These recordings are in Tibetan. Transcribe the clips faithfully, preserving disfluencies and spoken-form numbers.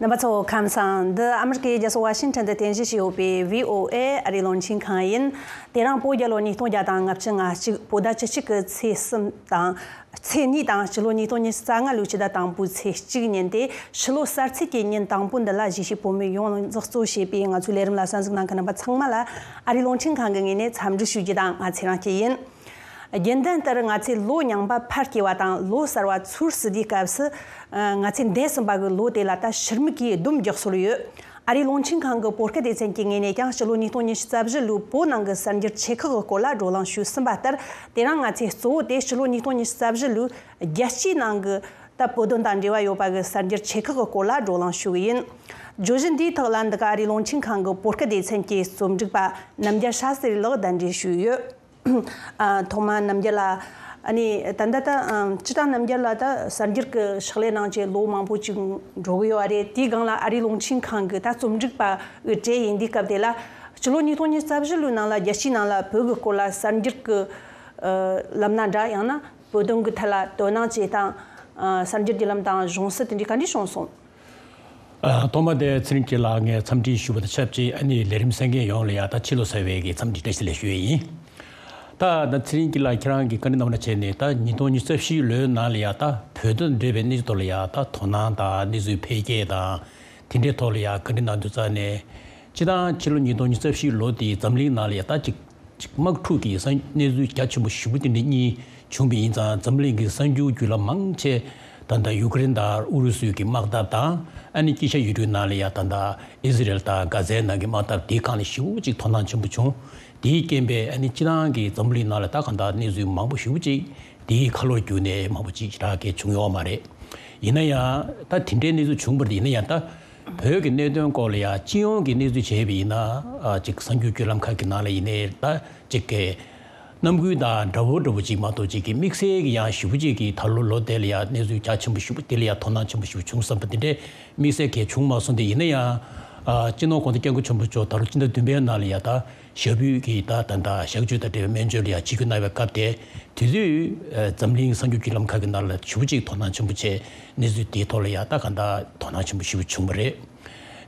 རྣམ་པ་ཚོ་ཁམས་བཟང་། འདི་ཨ་མི་རི་ཀའི་རྒྱལ་ས་ཝ་ཤིང་ཊོན་དུ་རྟེན་གཞི་བྱས་ཡོད་པའི་བྷི་ཨོ་ཨེ་ཨ་རིའི་རླུང་འཕྲིན་ཁང་ཡིན། དེ་རིང་བོད་རྒྱལ་ལོ་ཉིས་སྟོང་བརྒྱ་དང་ལྔ་བཅུ་ང་གཅིག་བོད་ཟླ་བཅུ་གཅིག་གི་ཚེས་གསུམ་དང་། ཚེས་གཉིས་དང་། སྤྱི་ལོ་ཉིས་སྟོང་ཉི་ཤུ་རྩ་ལྔ་ལོའི་ཕྱི་ཟླ་དང་པོའི་ཚེས་གཅིག་ཉིན་ཏེ། ཕྱི་ལོ་གསར་ཚེས་ཀྱི་ཉིན་དང་པོ་འདི་ལ་གཞིས་བྱེས་བོད་མི་ཡོངས་ལ་གཙོ་བྱས་པའི་ང་ཚོའི་ལས་རིམ་ལ་གསན་གཟིགས་གནང་མཁན་རྣམ་པ་ཚང་མ་ལ་ཨ་རིའི་རླུང་འཕྲིན་ཁང་གི་ངོས་ནས་འཚམས་འདྲི་ཞུ་རྒྱུ་དང་། ང་ཚེ་རིང་སྐྱིད་ཡིན། རྒྱུན་ལྡན་ལྟར་ང་ཚོས་ལོ་རྙིང་པ་ཕར་སྐྱེལ་བ་དང་ལོ་གསར་བ་ཚུར་བསུ་དུས་སྐབས་སུ། ང་ཚོས་འདས་ཟིན་པ་གི་ལོ་དེ་ལ་ད་ཕྱི་མིག་གིས་སྡོམ་རྒྱག་སྲོལ་ཡོད། ཨ་རིའི་རླུང་འཕྲིན་ཁང་གི་བོད་སྐད་སྡེ་ཚན་གྱི་ངོས་ནས་ཀྱང་སྤྱི་ལོ་ཉིས་སྟོང་ཉི་ཤུ་རྩ་བཞི་ལོའི་བོད་ནང་གི་གསར་འགྱུར་ཆེ་ཁག་གི་སྐོར་ལ་བགྲོ་གླེང་ཞུས་ཟིན་པ་ལྟར། དེ་རིང་ང་ཚོས་གཙོ་བོ་དེ་སྤྱི་ལོ་ཉིས་སྟོང་ཉི་ཤུ་རྩ་བཞི་ལོའི་རྒྱལ་སྤྱིའི་ནང་གི་ད་བོད་དོན་དང་འབྲེལ་བ་ཡོད་པ་གི་གསར་འགྱུར་ཆེ་ཁག་གི་སྐོར་ལ་བགྲོ་གླེང་ཞུ་གི་ཡིན། བརྗོད་གཞི་འདིའི་ཐོག་ལ་འདི་ག་ཨ་རིའི་རླུང་འཕྲིན་ཁང་གི་བོད་སྐད་སྡེ་ཚན་གྱི་རྩོམ་སྒྲིག་པ་རྣམ་རྒྱལ་ཤཱ་སྟྲི་ལགས་གདན་འདྲེན་ཞུས་ཡོད། ཨ། ཐོག་མ་རྣམ་རྒྱལ་ལ། ཨ་ནི་ད་ལྟ་ད་ཨམ། སྤྱིར་བཏང་རྣམ་རྒྱལ་ལ་ད་གསར་འགྱུར་གྱི་ཕྱག་ལས་གནང་བྱས་ལོ་མང་པོ་ཅིག་འགྲོ་གི་ཡོད་རེད། དེའི་སྒང་ལ་ཨ་རིའི་རླུང་འཕྲིན་ཁང་གི་ད་རྩོམ་སྒྲིག་པ་གི་གྲས་ཡིན་དུས་སྐབས་དེ་ལ། སྤྱི་ལོ་ཉིས་སྟོང་ཉི་ཤུ་རྩ་བཞི་ལོའི་ནང་ལ་རྒྱལ་སྤྱིའི་ནང་ལ་བོད་ཀྱི་སྐོར་ལ་གསར་འགྱུར་གྱི་ཨ། ལམ་སྣ་འདྲ། ཡང་ན་བོད་དོན་གྱི་ཐད་ལ་དོ་སྣང་བྱེད་སྟངས། ཨ། གསར་འགྱུར་བརྒྱུད་ལམ་དང་གཞུང་སྲིད་དེ་འདྲའི་ག་འདྲ་བྱུང་སོང་། ཨ། ཐོག་མ་དེ་ཚེ་རིང་སྐྱིད་ལགས་ངས་འཚམས་འདྲི་ཞུ་བ་དང་ཆབས་ཅིག་ཨ་ནི་ལས་རིམ་གསན་མཁན་ཡོངས་ལ་ཡ་ད་ཕྱི་ལོ་གསར་བའི་གི་འཚམས་འདྲི་བཀྲ་ཤིས་བདེ་ལེགས་ཞུ་ཡས་ཡིན། ད་ད་ཚེ་རིང་སྐྱིད་ལགས་ཁྱེད་རང་གིས་བཀའ་འདྲི་གནང་བ་ནང་བྱས་ནས་ད་ཉིས་སྟོང་ཉི་ཤུ་རྩ་བཞི་ལོའི་ནང་ལ་ཡ་ད་བོད་དོན་འབྲེལ་བའི་གནས་ཚུལ་ཐོག་ལ་ཡ་ད་དོ་སྣང་དང་གནས་ཚུལ་འཕེལ་རྒྱས་དང་དེ་འདྲའི་ཐོག་ལ་ཡ་བཀའ་འདྲི་གནང་དུས་ཙང་ནས། སྤྱིར་བཏང་ཕྱི་ལོ་ཉིས་སྟོང་ཉི་ཤུ་རྩ་བཞི་ལོ་དེའི་འཛམ་གླིང་ནང་ལ་ཡ་ད་ཅིག་ཅིག་དམག་འཁྲུག་གི་ས་གནས་ཚུལ་རྒྱ་ཆེན་པོ་ཞེ་པོ་དེ་འདྲ་གཉིས་བྱུང་བ་ཡིན་ཙང་། འཛམ་གླིང་གི་གསར་འགྱུར་བརྒྱུད་ལམ་མང་ཆེ་ད་ལྟ་ཡུ་ཀེ་རེན་དང་ཨུ་རུ་སུའི་གི་དམག་འཐབ་དང་། ཨ་ནི་དཀྱིལ་ཤར་ཡུལ་གྲུའི་ནང་ལ་ཡ་ད་ལྟ་ཨི་ཟི་རེལ་དང་གྷ་ཛའི་ནང་གི་དམག་འཐབ་དེའི་སྒང་ལ་ཞེ་པོ་ཅིག་དོ་སྣང་ཆེན་པོ་བྱུང་། དེའི་རྐྱེན་པས་ཨ་ནི་སྤྱིར་བཏང་གི་འཛམ་གླིང་ནང་ལ་ད་གང་ལྟར་གནས་ཚུལ་མང་པོ་ཞེ་པོ་ཅིག་དེའི་ཁ་ལོར་གྱུར་ནས་མང་པོ་ཅིག་ཞེ་དྲག་གི་བྱུང་ཡོད་མ་རེད། ཡིན་ན་ཡང་ད་དེ་འདྲའི་གནས་ཚུལ་བྱུང་བ་རེད། ཡིན་ན་ཡང་ད་བོད་ཀྱི་གནད་དོན་སྐོར་ལ་ཡང་སྤྱི་ཡོངས་ཀྱི་གནས་ཚུལ་བྱས་པ་ཡིན་ན། ཨ། ཅིག་གསར་འགྱུར་བརྒྱུད་ལམ་ཁག་གི་ནང་ལ་ཡིན་ནའི་ད་ཅིག་གི་རྣམ་འགྱུར་དང་འདྲ་བོ་འདྲ་བོ་ཅིག་མ་གཏོགས་ཅིག་གི་དམིགས་བསལ་གྱི་ཡང་ཞེ་པོ་ཅིག་གི་ད་ལོ་ལོ་དེ་ལ་ཡང་གནས་ཚུལ་རྒྱ་ཆེན་པོ་ཞེ་པོ་དེ་ལ་ཡང་དོ་སྣང་ཆེན་པོ་ཞེ་པོ་བྱུང་བསམ་པ་དེ་འདྲའི་དམིགས་བསལ་གྱི་བྱུང་མ་སོང་སྟེ། ཡིན་ན་ཡང་། ཨ། སྤྱི་ནོར་༸གོང་ས་༸སྐྱབས་མགོན་ཆེན་པོ་མཆོག་ད་ལོ་སྤྱི་ཟླ་བདུན་པའི་ནང་ལ་ཡ་ད་ཞབས་པུས་ཀྱི་ད་ད་ད་གཤག་བཅོས་དང་འབྲེལ་བའི་སྨན་བཅོས་ལ་ཡ་ཆིབས་བསྒྱུར་གནང་བའི་སྐབས་དེ། དེ་དུས་ཨ་འཛམ་གླིང་གསར་འགྱུར་བརྒྱུད་ལམ་ཁག་གི་ནང་ལ་ཞེ་པོ་ཅིག་དོ་སྣང་ཆེན་པོ་བྱས། གནས་ཚུལ་དེའི་ཐོག་ལ་ཡ་ད་གང་ལྟར་དོ་སྣང་ཆེན་པོ་ཞེ་པོ་བྱུང་བ་རེད།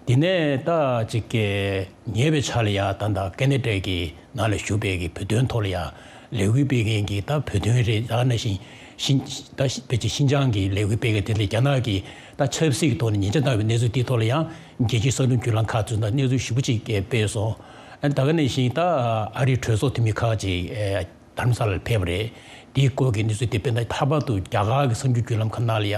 དེ་ནས་ད་ཅིག་གི་ཉེ་བའི་ཆར་ལ་ཡ་ད་ད་ཁེ་ན་ཌ་གི་ནང་ལ་བཞུགས་པའི་གི་བོད་དོན་ཐོག་ལ་ཡ་ལས་འགུལ་སྤེལ་མཁན་གྱི་ད་བོད་དོན་རེད། ད་ནང་བཞིན་ཤིན་ད་ཕལ་ཆེར་ཤིན་ཅང་གི་ལས་འགུལ་སྤེལ་མཁན་དེ་ལ་རྒྱ་ནག་གི་ད་ཆབ་སྲིད་ཀྱི་ཐོག་ནས་ཉེས་ཆད་བཏང་བའི་གནས་ཚུལ་དེའི་ཐོག་ལ་ཡང་རྒྱལ་སྤྱིའི་གསར་འགྱུར་བརྒྱུད་ལམ་ཁག་ཚོས་ད་གནས་ཚུལ་ཞེ་པོ་ཅིག་སྤེལ་སོང་། ཨ། ད་ག་ནང་བཞིན་ད་ཨ་རིའི་གྲོས་ཚོགས་འཐུས་མི་ཁག་ཅིག་ཨེ་དྷ་རམ་ས་ལར་ཕེབས་པ་རེད། དེའི་སྐོར་གྱི་གནས་ཚུལ་དེ་དཔེར་ན་ལྷག་པར་དུ་རྒྱ་གར་གྱི་གསར་འགྱུར་བརྒྱུད་ལམ་ཁག་ནང་ལ་ཡ་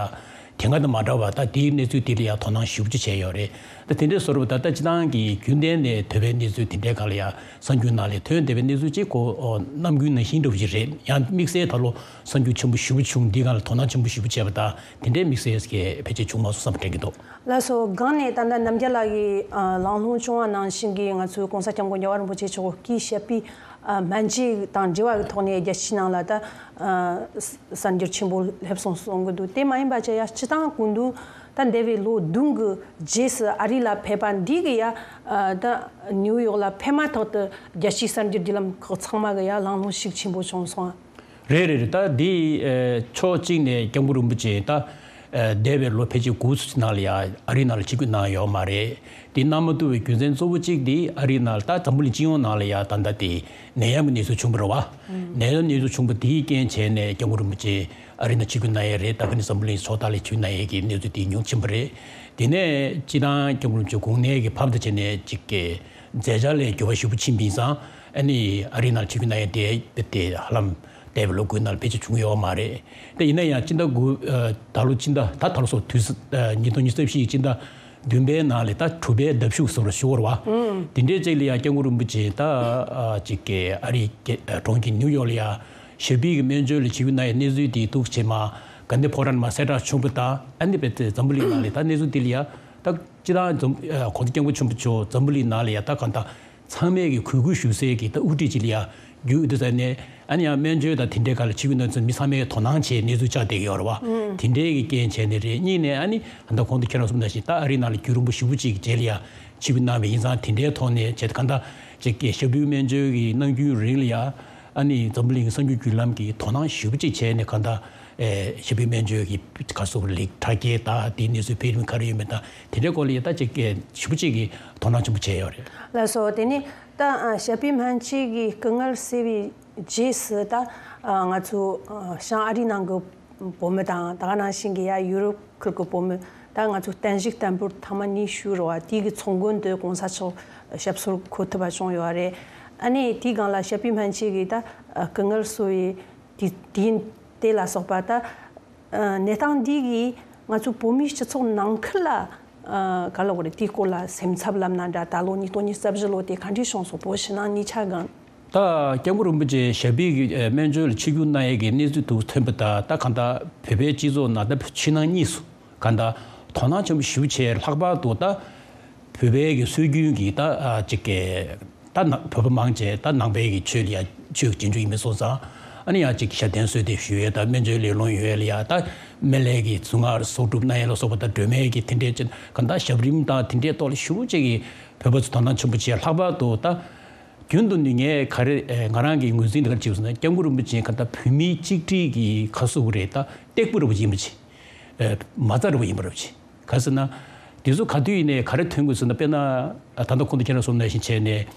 དེ་སྔ་དང་མ་འདྲ་བར་ད་དེའི་གནས་ཚུལ་དེ་ལ་ཡ་དོ་སྣང་ཞེ་པོ་ཅིག་བྱས་ཡོད་རེད། ད་དེ་འདྲའི་བཟོ་འདྲ་བ་ད་ལྟ་སྤྱིར་བཏང་གི་རྒྱུན་ལྡན་ནས་ཐོས་པའི་གནས་ཚུལ་དེ་འདྲའི་སྒང་ལ་ཡ་གསར་འགྱུར་ནང་ལ་ཐོན་བསྡད་པའི་གནས་ཚུལ་ཅིག་གོ་ཨོ་ནམ་རྒྱུན་ནང་བཞིན་འདྲ་བོ་ཅིག་རེད། ཡང་དམིགས་བསལ་ད་ལོ་གསར་འགྱུར་ཆེན་པོ་ཞེ་པོ་བྱུང་འདི་སྒང་ལ་དོ་སྣང་ཆེན་པོ་ཞེ་པོ་བྱས་པ་དང་། དེ་འདྲའི་དམིགས་བསལ་གྱི་ཕལ་ཆེར་བྱུང་མ་སོང་བསམ་པ་དྲན་གྱི་འདུག། ལགས་སོ། སྒང་ནས་ད་ལྟ་རྣམ་རྒྱལ་ལགས་ཀྱིས་ཨ་ལམ་ལྷོང་བྱུང་བ་ནང་བཞིན་གྱི་ང་ཚོའི་༸གོང་ས་༸སྐྱབས་མགོན་རྒྱལ་བ་རིན་པོ་ཆེ་མཆོག་གིས་བཞག་པའི་ཨ་སྨན་བཅོས་དང་འབྲེལ་བ་གི་ཐོག་ནས་རྒྱལ་སྤྱིའི་ནང་ལ་ད་ཨ་གསར་འགྱུར་ཆེན་པོ་སླེབས་སོང་གསུང་གི་འདུག། དེ་མ་ཡིན་པ་བྱས་ཡ་སྤྱིར་བཏང་སྐུ་མདུན་ད་འདས་པའི་ལོ་བདུན་གྱི་རྗེས་སུ་ཨ་རི་ལ་ཕེབས་པ་འདི་གི་ཡ་ཨ་ད་ནིའུ་ཡོག་ལ་ཕེབས་མ་ཐག་ཏུ་རྒྱལ་སྤྱིའི་གསར་འགྱུར་བརྒྱུད་ལམ་ཁག་ཚང་མ་གི་ཡ་ལམ་ལྷོང་ཤུགས་ཆེན་པོ་བྱུང་སོང་ཨ། རེད་རེད་རེད། ད་འདི་ཨེ་ཕྱོགས་གཅིག་ནས་སྐྱབས་མགོན་རིན་པོ་ཆེ་ད་ཨེ་འདས་པའི་ལོ་ཕལ་ཆེར་དགུ་ཙམ་ནང་ལ་ཡ་ཨ་རིའི་ནང་ལ་ཆིབས་བསྒྱུར་གནང་ཡོད་མ་རེད། དེ་གནང་མ་ཐུབ་པའི་རྒྱུ་མཚན་གཙོ་བོ་གཅིག་དེ་ཨ་རིའི་ནང་ལ་ད་འཛམ་བུ་གླིང་སྤྱི་ཡོངས་ནང་ལ་ཡ་ད་ལྟ་དེ་ནད་ཡམས་ཀྱི་གནས་ཚུལ་བྱུང་བ་རེད་བ། ནད་ཡམས་གནས་ཚུལ་བྱུང་བ་དེའི་རྐྱེན་བྱས་ནས་སྐྱབས་མགོན་རིན་པོ་ཆེ་ཨ་རིའི་ནང་ཆིབས་བསྒྱུར་གནང་ཡས་རེད། ད་ག་ནས་འཛམ་བུ་གླིང་ཕྱོགས་མཐའ་ལ་ཆིབས་བསྒྱུར་གནང་ཡས་ཀྱི་གནས་ཚུལ་དེ་ཉུང་ཕྱིན་པ་རེད། དེ་ནས་སྤྱིར་བཏང་སྐྱབས་མགོན་རིན་པོ་ཆེ་དགུང་ནད་ཀྱི་བབ་དང་བྱས་ནས་ཅིག་གི་མཛད་འཆར་ལ་འགྱུར་བ་ཞེ་པོ་ཕྱིན་པ་ཡིན་ཙང་། ཨ་ནི་ཨ་རིའི་ནང་ཆིབས་བསྒྱུར་གནང་ཡས་དེ་དཔེ་དེ་ཧ་ལམ་འདས་པའི་ལོ་དགུའི་ནང་ལ་ཕལ་ཆེར་བྱུང་ཡོད་མ་རེད། དེ་ཡིན་ན་ཡང་སྤྱི་ཟླ་དགུ་ཨ་ད་ལོ་སྤྱི་ཟླ་ད་ད་ལོ་སོགས་དུས་སུ་ཨ་ཉིས་སྟོང་ཉི་ཤུ་རྩ་བཞི་ཡི་སྤྱི་ཟླ་བདུན་པའི་ནང་ལ་ད་དྲུག་པའི་ཟླ་གཞུག་ཟེར་བ་ཞུ་བར་བ། དེ་འདྲའི་ཅིག་ལ་ཡང་སྐྱབས་མགོན་རིན་པོ་ཆེ་ད་ཨ་ཅིག་གི་ཨ་རིའི་རྒྱལ་ཨ་གྲོང་ཁྱེར་ནིའུ་ཡོག་ལ་ཡ་ཞབས་པུས་ཀྱི་སྨན་བཅོས་ལ་ཆིབས་བསྒྱུར་གནང་ཡའི་གནས་ཚུལ་དེ་ཐུགས་རྗེ་ཆེ་མ་དགའ་ལྡན་ཕོ་བྲང་མ་གསལ་བསྒྲགས་བྱུང་བ་དང་། ཨ་ནི་དཔེ་དེ་འཛམ་བུ་གླིང་ནང་ལ་ད་གནས་ཚུལ་དེ་ལ་ཡ་ད་སྤྱིར་བཏང་འཛམ་ཨ་༸གོང་ས་༸སྐྱབས་མགོན་ཆེན་པོ་མཆོག་འཛམ་བུ་གླིང་ནང་ལ་ཡ་ད་གང་ལྟར་ཚང་མས་ཀྱི་གུས་བཀུར་ཞུ་སའི་གི་ད་དབུ་ཁྲིད་ཅིག་ལ་ཡ་གྱུར་ཡོད་དུས་ཙང་ནས། ཨ་ནི་ཡང་སྨན་བཅོས་དང་དེ་འདྲའི་སྒང་ལ་ཆིབས་བསྒྱུར་གནང་ཚུལ་མི་ཚང་མས་དོ་སྣང་བྱས་གནས་ཚུལ་བཅར་བསྡད་ཀྱི་ཡོད་རེད་བ། དེ་འདྲའི་གི་རྐྱེན་བྱས་ནས་རེད། གཉིས་ནས་ཨ་ནི་ད་ལྟ་གོང་དུ་ཁྱེད་རང་གསུངས་ནང་བཞིན་ད་ཨ་རིའི་ནང་ལ་རྒྱུན་རིང་པོ་ཞེ་པོ་ཅིག་གི་རྗེས་ལ་ཡ་ཆིབས་བསྒྱུར་གནང་བ་ཡིན་ཙང་། དེ་འདྲའི་ཐོག་ནས་བྱས་ཏེ་གང་ལྟར་ཅིག་གི་ཞབས་པུའི་སྨན་བཅོས་ཀྱི་གནང་རྒྱུའི་རིང་ལ་ཡ་ཨ་ནི་འཛམ་བུ་གླིང་གི་གསར་འགྱུར་བརྒྱུད་ལམ་གྱིས་དོ་སྣང་ཞེ་པོ་ཅིག་བྱས་ནས་གང་ལྟར་ ཨེ་ཞབས་པད་སྨན་བཅོས་ཀྱི་ག་སོགས་ལེགས་དྲག་སྐྱེད་དང་དེའི་གནས་ཚུལ་འཕེལ་རིམ་ག་རེ་ཡོད་མེད་དང་དེ་འདྲའི་སྐོར་ལ་ཡ་ད་ཅིག་ཞིབ་པོ་ཅིག་གི་དོ་སྣང་ཆེན་པོ་བྱས་ཡོད་རེད། ལགས་སོ། དེ་ནས་ད་ཞབས་པད་སྨན་བཅོས་ཀྱི་སྐུ་ངལ་སེལ་བའི་རྗེས་སུ་ད་ང་ཚོ་བྱང་ཨ་རིའི་ནང་གི་བོད་མི་དང་ད་ག་ནང་བཞིན་གྱི་ཡ་ཡུ་རོབ་ཁུལ་གྱི་བོད་མི་ད་ང་ཚོ་བརྟན་བཞུགས་བརྟན་པོར་ཐེངས་མ་གཉིས་ཞུས་རེད་བ། དེའི་གི་ཚོགས་མགོན་དུ་གོང་ས་མཆོག་ཞབས་སོར་འཁོད་ཐུབ་པ་བྱུང་ཡོད་རེད། ཨ་ནི་དེའི་སྒང་ལ་ཞབས་པད་སྨན་བཅོས་ཀྱི་ད་སྐུ་ངལ་གསོ་བའི་དེ་དེ་དེ་ལ་སོགས་པ་ད་གནས་སྟངས་འདི་གིས་ང་ཚོ་བོད་མིའི་སྤྱི་ཚོགས་ནང་ཁུལ་ལ་ག་ལ་གོ་རེད། དེའི་སྐོར་ལ་སེམས་འཚབ་ལབ་ན་འདྲ། ད་ལོ་ཉིས་སྟོང་ཉི་ཤུ་རྩ་བཞི་ལོ་དེ་ག་འདྲས་བྱུང་སོང་། བོད་ཕྱི་ནང་གཉིས་ཆ་སྒང་། ད་སྐྱབས་མགོན་རིན་པོ་ཆེ་ཞབས་པད་ཀྱི་སྨན་བཅོས་ལ་ཆིབས་བསྒྱུར་གནང་ཡས་ཀྱི་གནས་ཚུལ་དུ་ཐོན་པ་དང་ད་གང་ལྟར་བོད་པའི་སྤྱི་ཚོགས་ནང་ད་ཕྱི་ནང་གཉིས་སུ་གང་ལྟར་དོ་སྣང་ཆེན་པོ་ཞེ་པོ་བྱས། ལྷག་པར་དུ་ད་བོད་པའི་གི་སྲོལ་རྒྱུན་གྱི་ད་ཅིག་གི་ད་ན་བོད་པ་མང་ཆེ་ད་ནང་པའི་གི་ཆོས་ལ་ཡ་ཆོས་ཀྱི་རྗེས་འཇུག་ཡིན་པའི་སོང་ཙང་ཨ་ནི་ཡ་ཅིག་ཞལ་ཏེན་གསོལ་འདེབས་ཞུ་ཡས་ད་སྨན་བཅོས་ལས་སློང་ཡོད་ལ་ཡ་ད་སྨན་བླའི་གི་གཟུངས་སྔགས་གསོག་སྒྲུབ་གནང་ཡས་ལ་སོགས་པ་ད་སྒྲོལ་མའི་གི་དེ་འདྲས་ཅིག་གང་ལྟར་ཞབས་རིམ་དང་དེ་འདྲས་ཐོག་ལ་ཞེ་པོ་ཅིག་གི་བོད་པ་ཚོ་དོ་སྣང་ཆེན་པོ་བྱས། ལྷག་པར་དུ་ད་རྒྱུན་དུ་ནི་ངས་ག་རེ་ང་རང་གི་ངོས་འཛིན་འདི་ག་རེ་བྱས་ཟེར་ན་སྐྱབས་མགོན་རིན་པོ་ཆེ་ག་ད་བོད་མིའི་གཅིག་སྒྲིལ་གྱི་ཁ་ཟུག་རེད། ད་སྟེགས་བུ་རེད་པ་ཅིག་ཡིན་པ་རེད་པ་ཅིག་མ་རྩ་རེད་པ་ཡིན་པ་རེད་པ་ཅིག་ག་ཟེར་ན་དེ་ཚོ་ག་དུས་ཡིན་ནའི་ག་རེ་ཐོན་དགོས་ཟེར་ན། དཔེར་ན་ད་ལྟ་ཁོང་དུ་ཁྱེད་རང་གསུངས་ནང་བཞིན་བྱས་ནས་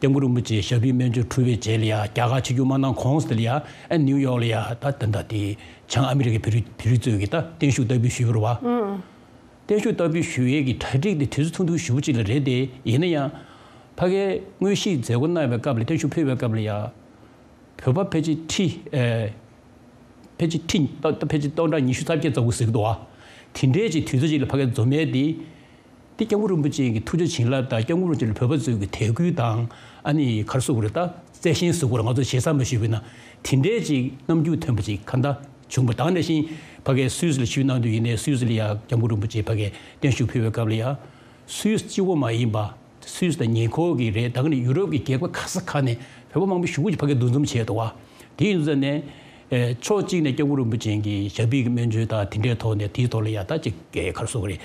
སྐྱབས་མགོན་རིན་པོ་ཆེ་ཞབས་པད་སྨན་བཅོས་གྲུབ་པའི་རྗེས་ལ་ཡ་རྒྱ་གར་ཆིབས་བསྒྱུར་མ་གནང་གོང་ཟེར་ལ་ཡ་ཨ་ནིའུ་ཡོག་ལ་ཡ་ད་ད་ད་དེ་བྱང་ཨ་མི་རི་ཀའི་བོད་རིགས་བོད་རིགས་ཚོས་ཀྱི་ད་བརྟན་བཞུགས་བསྟར་འབུལ་ཞུས་པ་རེད་པ། བརྟན་བཞུགས་བསྟར་འབུལ་ཞུ་ཡས་ཀྱི་གྲ་སྒྲིག་དེ་དུས་ཚོད་ཐུང་ཐུང་ཞེ་པོ་ཅིག་ལ་རེད་དེ། ཡིན་ན་ཡང་ཕ་གིའི་དངོས་གཞིའི་མཛད་སྒོ་གནང་བའི་སྐབས་ལ་བརྟན་བཞུགས་ཕུལ་བའི་སྐབས་ལ་ཡ་བོད་པ་ཕལ་ཆེར་ཁྲི་ཨེ་ཕལ་ཆེར་ཁྲི་ད་ཕལ་ཆེར་སྟོང་ཕྲག་ཉི་ཤུ་རྩ་བརྒྱད་ཙམ་ཟེར་གྱི་འདུག་པ། དེ་འདྲའི་ཅིག་དུས་ཚོད་ཅིག་ལ་ཕ་གིར་འཛོམས་ཡས་དེ། དེ་སྐྱབས་མགོན་རིན་པོ་ཆེ་གི་ཐུགས་རྗེ་བྱིན་རླབས་དང་སྐྱབས་མགོན་རིན་པོ་ཆེ་ལ་བོད་པ་ཚོས་ཀྱི་དད་གུས་དང་ཨ་ནི་ག་རེ་ཟེར་དགོས་རེད། ད་བརྩེ་ཞེན་ཟེར་དགོས་རེད། ང་ཚོ་ཞེ་ས་མ་ཞུས་པ་ཡིན་ན་དེ་འདྲའི་ཅིག་རྣམ་འགྱུར་ཐོན་པ་ཅིག་གང་ལྟར་བྱུང་པ། ད་ག་ནང་བཞིན་ཕ་གིའི་སུད་སི་ལ་ཆིབས་བསྒྱུར་གནང་དུས་ཡིན་ནའི་སུད་སི་ལ་ཡ་སྐྱབས་མགོན་རིན་པོ་ཆེ་ཕ་གིར་བརྟན་བཞུགས་ཕུལ་བའི་སྐབས་ལ་ཡ་སུད་སི་གཅིག་པོ་མ་ཡིན་པ་སུད་སི་དང་ཉེ་འཁོར་གྱི་རེད། ད་ག་ནས་ཡུ་རོབ་ཀྱི་རྒྱལ་ཁབ་ག་ས་ག་ནས་བོད་པ་མང་པོ་ཞེ་པོ་ཅིག་ཕ་གིར་འདུ་འཛོམས་བྱས་འདུག་པ། དེ་ཡིན་ཙང་ནས་ཨེ་ཕྱོགས་གཅིག་ནས་སྐྱབས་མགོན་རིན་པོ་ཆེ་གི་ཞབས་པད་ཀྱི་སྨན་བཅོས་དང་དེ་འདྲའི་ཐོག་ནས་དེའི་ཐོག་ལ་ཡ་ད་ཅིག་ག་རེ་ཟེར་དགོས་རེད།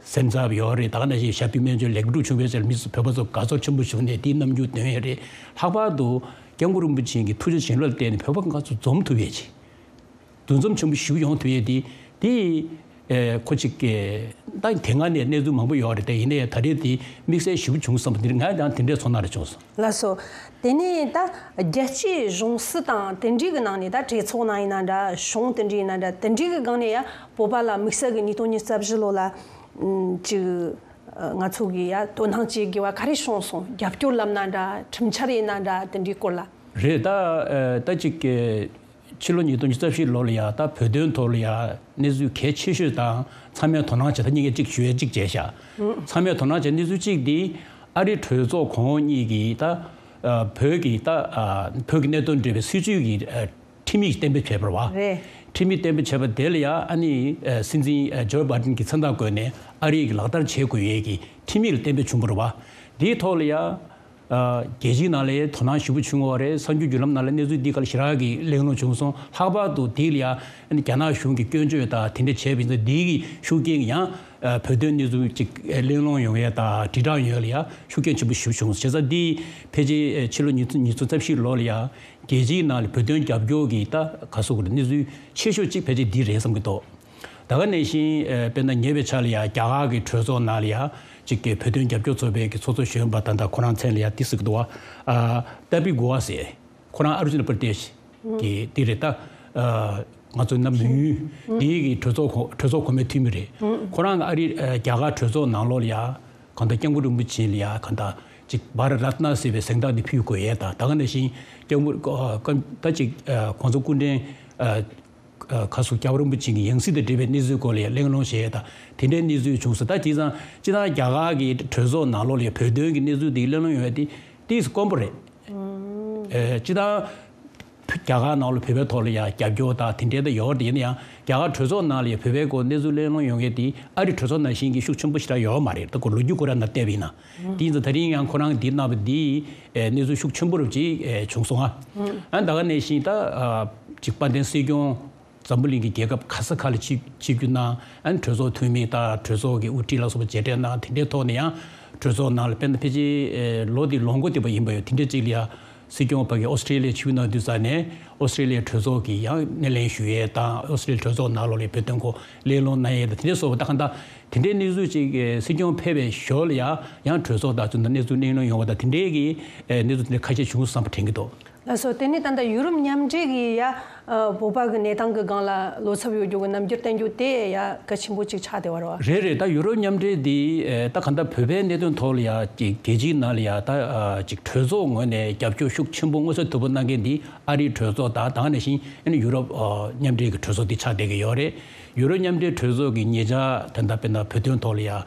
སེམས་འཚབ་ཡོད་རེད། ད་ག་ནང་བཞིན་ཞབས་པད་སྨན་བཅོས་ལེགས་གྲུབ་བྱུང་བའི་ཆེད་ལ་མི་ཚོ་བོད་པ་ཚོ་དགའ་ཚོར་ཆེན་པོ་བྱུང་ནས་དེའི་རྣམ་འགྱུར་སྟོན་ཡས་རེད། ལྷག་པར་དུ་སྐྱབས་མགོན་རིན་པོ་ཆེ་གི་ཐུགས་རྗེ་བྱིན་རླབས་བརྟེན་ནས་བོད་པ་ང་ཚོ་འཛོམས་ཐུབ་ཡས་ཅིག་འདུ་འཛོམས་ཆེན་པོ་ཞིག་ཡོང་ཐུབ་ཡས་དེ་དེ་ཨེ་ཁོ་ཅིག་གི་ད་དེ་སྔ་ནས་གནས་ཚུལ་མང་པོ་ཡོད་རེད་དེ། ཡིན་ནའི་ད་རེས་དེ་དམིགས་བསལ་ཞིབ་བྱུང་བསམ་པ་དེ་ང་ཡང་དེ་འདྲའི་ཚོར་སྣང་རེ་བྱུང་སོང་། ལགས་སོ། དེ་ནས་ད་རྒྱལ་སྤྱིའི་གཞུང་སྲིད་དང་དེ་འདྲའི་གི་ནང་ནས་ད་གྲོས་ཚོགས་ནང་ཡིན་ན་འདྲ། གཞུང་དེ་འདྲ་ཡིན་ན་འདྲ། དེ་འདྲའི་གི་སྒང་ནས་ཡང་བོད་པ་ལ་དམིགས་བསལ་གི་ཉིས་སྟོང་ཉི་ཤུ་རྩ་བཞི་ལོ་ལ་ཨམ་ཅིག་ང་ཚོ་གི་ཡ་དོ་སྣང་བྱེད་དགོས་པ་ག་རེ་བྱུང་སོང་། རྒྱབ་སྐྱོར་ལབ་ན་འདྲ། ཁྲིམས་འཆར་ཡིན་ན་འདྲ། དེ་འདྲའི་སྐོར་ལ། རེད། ད་ཨ་ད་ཅིག་གི་ཕྱི་ལོ་ཉིས་སྟོང་ཉི་ཤུ་རྩ་བཞི་ལོ་ལ་ཡ་ད་བོད་དོན་ཐོག་ལ་ཡ་གནས་ཚུལ་གལ་ཆེ་ཤོས་དང་ཚང་མས་དོ་སྣང་བྱེད་ད་གཉིས་ཀ་གཅིག་ཞུ་ཡ་གཅིག་བྱས་ཤག་ཚང་མས་དོ་སྣང་བྱེད་གནས་ཚུལ་གཅིག་འདི་ཨ་རི་གྲོས་ཚོགས་གོང་འོག་གཉིས་ཀྱིས་ད་ཨ་བོད་ཀྱི་ད་ཨ་བོད་ཀྱི་གནད་དོན་འབྲེལ་བའི་སྲིད་བྱུས་ཀྱི་ཨ་ཁྲིམས་ཡིག་གཏན་འབེབས་བྱས་པ་རེད་པ། རེད། ཁྲིམས་ཡིག་གཏན་འབེབས་བྱས་པ་དེ་ལ་ཡ་ཨ་ནི་ཨ་སྲིད་འཛིན་ཨ་ཇོ་བྷའི་ཌེན་གྱི་མཚན་རྟགས་བཀོད་ནས་ཨ་རི་ཡིས་ལག་བསྟར་བྱེད་དགོས་ཡས་ཀྱི་ཁྲིམས་ཡིག་ལ་གཏན་འབེབས་བྱུང་བ་རེད་པ། དེའི་ཐོག་ལ་ཡ། རྒྱལ་སྤྱིའི་ནང་ལ་དོ་སྣང་ཞེ་པོ་བྱུང་བ་རེད། གསར་འགྱུར་བརྒྱུད་ལམ་ནང་ལ་གནས་ཚུལ་འདི་སྒང་ལ་ཞེ་དྲག་གི་གླེང་སློང་བྱུང་སོང་། ལྷག་པར་དུ་དེ་ལ་ཡ་རྒྱ་ནག་གཞུང་གིས་སྐྱོན་བརྗོད་དང་དེ་འདྲ་བྱས་པ་ཡིན་ཙང་འདི་གི་ཤུགས་རྐྱེན་ཡང་བོད་དོན་གནས་ཚུལ་ཅིག་གླེང་སློང་ཡོང་ཡས་དང་དྲིལ་བསྒྲགས་ཡོང་ཡས་ལ་ཡ་ཤུགས་རྐྱེན་ཆེན་པོ་ཞེ་པོ་བྱུང་སོང་། བྱས་ཙང་འདི་ཕལ་ཆེར་ཕྱི་ལོ་ཉིས་སྟོང་ཉི་ཤུ་རྩ་བཞི་ལོ་ལ་ཡ་རྒྱལ་སྤྱིའི་ནང་ལ་བོད་དོན་རྒྱབ་སྐྱོར་གྱི་ད་ག་ཟེར་དགོས་རེད། གནས་ཚུལ་ཆེ་ཤོས་གཅིག་ཕལ་ཆེར་འདི་རེད་བསམ་གྱི་འདུག་ད་ག་ནང་བཞིན་ཨེ་དཔེར་ན་ཉེ་བའི་ཆར་ལ་ཡ་རྒྱ་གར་གྱི་གྲོས་ཚོགས་ནང་ལ་ཡ་གཅིག་གི་བོད་དོན་རྒྱབ་སྐྱོར་ཚོགས་པའི་གི་ཚོགས་གཙོ་གཞོན་པ་ད་ལྟ་ཁོ་རང་མཚན་ལ་ཡ་འདི་ཟེར་གྱི་འདུག་པ། ཨ་ཏ་པི་གུ་ཝ་ཟེར། ཁོ་རང་ཨ་རུ་ཅུ་ན་པར་དེ་ཤི་གི་འདི་རེད། ད་ཨ་ང་ཚོ་ནམ་ཡུན་འདིའི་གི་གྲོས་ཚོགས་གོ་གྲོས་ཚོགས་གོང་མའི་འཐུས་མི་རེད། ཁོ་རང་གི་ཨ་རི་ཨ་རྒྱ་གར་གྲོས་ཚོགས་ནང་ལོགས་ལ་ཡ་གང་ལྟར་སྐྱབས་མགོན་རིན་པོ་ཆེ་ལ་ཡ་གང་ལྟར་གཅིག་བྷ་ར་རཏ་ན་ཟེར་བའི་གཟེངས་རྟགས་འདི་ཕུལ་དགོས་ཡས་དང་། ད་ག་ནང་བཞིན་སྐྱབས་མགོན་ཨ་ད་གཅིག་ཨ་གོང་ས་སྐུ་ཕྲེང་ཨ་ཨ་ཁ་སུ་སྐྱབས་རིན་པོ་ཆེ་གི་ཡང་སྲིད་དང་འབྲེལ་བའི་གནས་ཚུལ་སྐོར་ལ་ཡང་གླེང་སློང་བྱས་དང་དེ་འདྲའི་གནས་ཚུལ་བྱུང་སོང་། ད་དེང་སང་སྤྱིར་བཏང་རྒྱ་གར་གྱི་གྲོས་ཚོགས་ནང་ལོགས་ལ་ཡང་བོད་དོན་གྱི་གནས་ཚུལ་དེ་གླེང་སློང་ཡོང་ཡ་དེ་ཏོག་ཙམ་དཀོན་པོ་རེད། ཨེ་སྤྱིར་བཏང་རྒྱ་གར་ནང་ལ་བོད་པའི་ཐོག་ལ་ཡང་རྒྱབ་སྐྱོར་དང་དེ་འདྲའི་ད་ཡོད་རེད། ཡིན་ན་ཡང་རྒྱ་གར་གྲོས་ཚོགས་ནང་ལ་ཡང་བོད་པའི་སྐོར་གནས་ཚུལ་གླེང་སློང་ཡོང་མཁན་དེ་ཨ་རི་གྲོས་ཚོགས་ནང་བཞིན་གྱི་ཤུགས་ཆེན་པོ་ཞེ་དྲག་ཡོད་མ་རེད། ད་ཁོ་ལོ་རྒྱུས་ཁོ་རང་ནང་བལྟས་པ་ཡིན་ན། དེ་ཡིན་ཙང་ད་རིང་ཡང་ཁོ་རང་གིས་འདི་གནང་བ་འདི་ཨེ་གནས་ཚུལ་ཤུགས་ཆེན་པོ་རུ་ཅིག་ཨེ་བྱུང་སོང་ཨ། ཨ་ད་ག་ནང་བཞིན་ད་ཨ་ཅིག་དཔལ་ལྡན་སྲིད་སྐྱོང་འཛམ་བུ་གླིང་གི་རྒྱལ་ཁབ་ག་ས་ག་ལ་ཆིབས་ཆིབས་བསྒྱུར་གནང་། ཨ་ནི་གྲོས་ཚོགས་འཐུས་མི་དང་གྲོས་ཚོགས་ཀྱི་དབུ་ཁྲིད་ལ་སོགས་པ་མཇལ་འཕྲད་གནང་། དེ་འདྲའི་ཐོག་ནས་ཡང་གྲོས་ཚོགས་ནང་ལ་དཔེར་ན་ཕལ་ཆེར་ཨེ་ལོ་འདི་ལོ་འགོ་བསྡད་པ་ཡིན་པ་ཡོད། དེ་འདྲའི་ཅིག་ལ་ཡང་ སྲིད་སྐྱོང་ཕ་གི་ཨོ་སི་ཀྲི་ལི་ཡ་ཆིབས་གནང་དུས་ཙ་ནས་ཨོ་སི་ཀྲི་ལི་ཡའི་གྲོས་ཚོགས་ཀྱི་ཡང་སྣེ་ལེན་ཞུ་ཡས་དང་ཨོ་སི་ཀྲི་ལི་ཡའི་གྲོས་ཚོགས་ནང་ལོགས་ལ་བོད་དོན་སྐོར་གླེང་སློང་གནང་ཡས་དང་དེ་འདྲའི་སོགས་པ་ད་གང་ལྟར་དེ་འདྲའི་གནས་ཚུལ་ཅིག་སྲིད་སྐྱོང་ཕེབས་པའི་ཞོར་ལ་ཡང་ཡང་གྲོས་ཚོགས་དང་ཚོ་ནང་གནས་ཚུལ་གླེང་སློང་ཡོང་བ་དང་དེ་འདྲའི་གི་གནས་ཚུལ་དེ་འདྲ་ཁ་ཤས་བྱུང་བསམ་པ་དྲན་གྱི་འདུག་ལགས་སོ། དེ་ནས་ད་ལྟ་ཡུ་རོབ་མཉམ་འབྲེལ་གྱི་ཡ་ཨ་བོད་པ་གི་གནས་སྟངས་ཀྱི་སྒང་ལ་བློ་འཚབ་ཡོད་རྒྱུ་གི་རྣམ་འགྱུར་བསྟན་རྒྱུ་དེ་ཡ་གལ་ཆེན་པོ་ཅིག་ཆགས་བསྡད་པ་རེད་བ། རེད་རེད། ད་ཡུ་རོབ་མཉམ་འབྲེལ་འདི་ཨེ་ད་གང་ལྟར་བོད་པའི་གནད་དོན་ཐོག་ལ་ཡ་ཅིག་རྒྱལ་སྤྱིའི་ནང་ལ་ཡ་ད་ཨ་ཅིག་གྲོས་ཚོགས་ངོས་ནས་རྒྱབ་སྐྱོར་ཤུགས་ཆེན་པོ་མངོན་གསལ་དོད་པོ་གནང་མཁན་འདི་ཨ་རིའི་གྲོས་ཚོགས་དང་དེ་ནང་བཞིན་ཨ་ནི་ཡུ་རོབ་ཨ་མཉམ་འབྲེལ་གྱི་གྲོས་ཚོགས་འདི་ཆགས་བསྡད་ཀྱི་ཡོད་རེད། ཡུ་རོབ་མཉམ་འབྲེལ་གྲོས་ཚོགས་ཀྱིས་ཉེ་ཆར་ད་ལྟ་དཔེར་ན་བོད་དོན་ཐོག་ལ་ཡ་ཨ་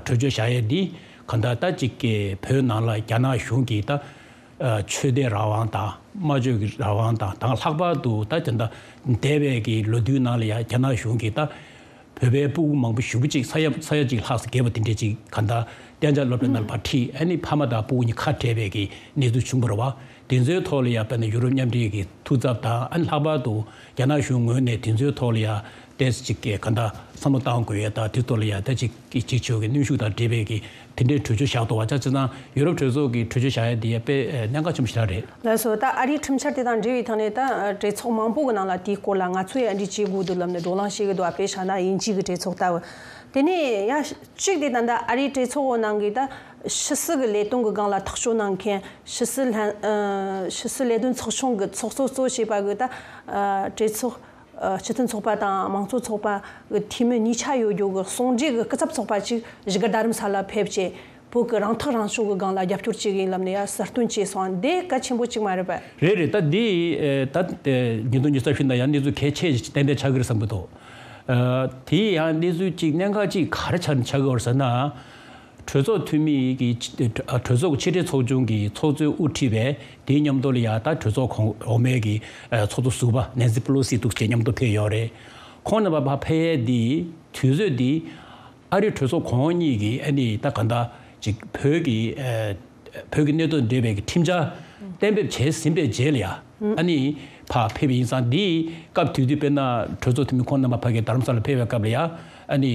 གྲོས་ཆོད་བཞག་ཡས་འདི་གང་ལྟར་ད་ཅིག་གི་བོད་ནང་ལ་རྒྱ་ནག་གཞུང་གིས་ད། ཨ་ཆོས་དད་རང་དབང་དང་སྨྲ་བརྗོད་ཀྱི་རང་དབང་དང་དང་ལྷག་པར་དུ་ད་དེ་འདྲ་འདས་པའི་གི་ལོ་དུས་ནང་ལ་ཡང་རྒྱ་ནག་གཞུང་གིས་ད་བོད་པའི་སྤུ་གུ་མང་པོ་ཞེ་པོ་ཅིག་ས་ཡ་ས་ཡ་གཅིག་ལྷག་ཙམ་བརྒལ་བ་དེ་འདྲས་ཅིག་གང་ལྟར་གཏན་འཇགས་སློབ་གྲྭ་ནང་ལ་ཕར་ཁྲིད་ཨ་ནི་ཕ་མ་དང་སྤུ་གུ་གཉིས་ཁ་བྲལ་བའི་གི་གནས་ཚུལ་བྱུང་བ་རེད་བ། དེ་ཚོའི་ཐོག་ལ་ཡང་དཔེར་ན་ཡུ་རོབ་མཉམ་འབྲེལ་གྱི་ཐུགས་འཚབ་དང་ཨ་ནི་ལྷག་པར་དུ་རྒྱ་ནག་གཞུང་ངོས་ནས་དེ་ཚོའི་ཐོག་ལ་ཡང་ཏོག་ཙམ་ཅིག་གི་གང་ལྟར་བསམ་བློ་བཏང་དགོས་ཡས་དང་དེ་ཐོག་ལ་ཡང་ད་ཅིག་གི་ཅིག་ཆོས་ཀྱི་གནོན་ཤུགས་དང་འབྲེལ་བའི་གི་དེ་འདྲའི་གྲོས་ཆོད་བཞག་འདུག་བ། ཆ་བཞག་ན་ཡུ་རོབ་གྲོས་ཚོགས་ཀྱིས་གྲོས་ཆོད་བཞག་ཡ་དེ་ཡ་དཔེ་གནད་འགག་ཆེན་པོ་ཞིག་རེད། ལགས་སོ། ད་ཨ་རིའི་ཁྲིམས་འཆར་དེ་དང་འབྲེལ་བའི་ཐོག་ནས་ད་གྲོས་ཚོགས་མང་པོ་གི་ནང་ལ་དེའི་སྐོར་ལ་ང་ཚོས་ཡ་འདི་བྱེད་དགོས་འདུག་ལབ་ནས་བགྲོ་གླེང་བྱེད་ཀྱི་འདུག་དཔེ་བཞག་ན་དབྱིན་ཇི་གི་གྲོས་ཚོགས་ལྟ་བུ། དེ་ནས་ཡ་གཅིག་དེ་ད་ལྟ་ཨ་རིའི་གྲོས་ཚོགས་འོག་ནང་གི་ད་ཕྱི་སྲིད་ཀྱི་ལས་དོན་གྱི་སྒང་ལ་ཐག་གཅོད་གནང་མཁན་ཕྱི་སྲིད་ལྷན་ཨ་ཕྱི་སྲིད་ལས་དོན་ཚོགས་ཆུང་གི་ཚོགས་གཙོ་གཙོ་བྱས་པ་གི་ད་ཨ་གྲོས་ཚོགས། སྤྱི་མཐུན་ཚོགས་པ་དང་དམངས་གཙོ་ཚོགས་པ་གི་འཐུས་མི་གཉིས་ཆ་ཡོད་རྒྱུ་གི་ཟུང་འབྲེལ་གི་སྐུ་ཚབ་ཚོགས་པ་ཅིག་བཞུགས་སྒར་རྡ་རམ་ས་ལ་ཕེབས་བྱས་བོད་ཀྱི་རང་ཐག་རང་གཅོད་ཀྱི་སྒང་ལ་རྒྱབ་སྐྱོར་བྱེད་ཀྱི་ཡིན་ལབ་ནས་ཡ་གསལ་སྟོན་བྱས་སོང་། འདི་གལ་ཆེན་པོ་ཅིག་མ་རེད་པས། རེད་རེད། ད་འདི་ཨེ་ད་ཨེ་ཉིས་སྟོང་ཉི་ཤུ་རྩ་བཞི་ནང་ཡང་གནས་ཚུལ་གལ་ཆེ་ཞིག་ཏན་ཏན་ཆགས་ཀྱི་རེད་བསམ་གྱི་འདུག་ཨ་དེ་ཡང་གནས་ཚུལ་གཅིག་གནད་འགག་གཅིག་ག་རེ་ཆགས་ཆགས་ཀྱི་ཡོད་རེད་ཟེར་ན། གྲོས་ཚོགས་འཐུས་མི་གི་ཆ་ཨ་གྲོས་ཚོགས་ཀྱི་ཕྱི་དྲིལ་ཚོགས་ཆུང་གི་ཚོགས་གཙོས་དབུ་ཁྲིད་པའི་དེའི་མཉམ་དུ་ལ་ཡ་ད་གྲོས་ཚོགས་གོང་འོག་མའི་གི་ཨ་ཚོགས་གཙོ་ཟུར་པ་ནེན་སི་པེ་ལོ་སི་འདུག་ཅེས་མཉམ་དུ་ཕེབས་ཡོད་རེད། ཁོང་རྣམ་པ་ཕར་ཕེབས་ཡས་འདི་དུས་ཚོད་འདི་ཨ་རི་གྲོས་ཚོགས་གོང་འོག་གཉིས་ཀྱི་ཨ་ནི་ད་ག་འདྲ་ཅིག་བོད་ཀྱི་ཨ་བོད་ཀྱི་གནད་དོན་འབྲེལ་བའི་གི་ཁྲིམས་འཆར་གཏན་འབེབས་བྱས་ཟིན་པའི་རྗེས་ལ་ཡ་ཨ་ནི་ཕར་ཕེབས་པ་ཡིན་ཙང་འདི་སྐབས་དེ་དུས་དཔེར་ན་གྲོས་ཚོགས་འཐུས་མི་ཁོང་རྣམ་པ་ཕ་གི་རྡ་རམ་ས་ལ་ཕེབས་པའི་སྐབས་ལ་ཡ་ཨ་ནི།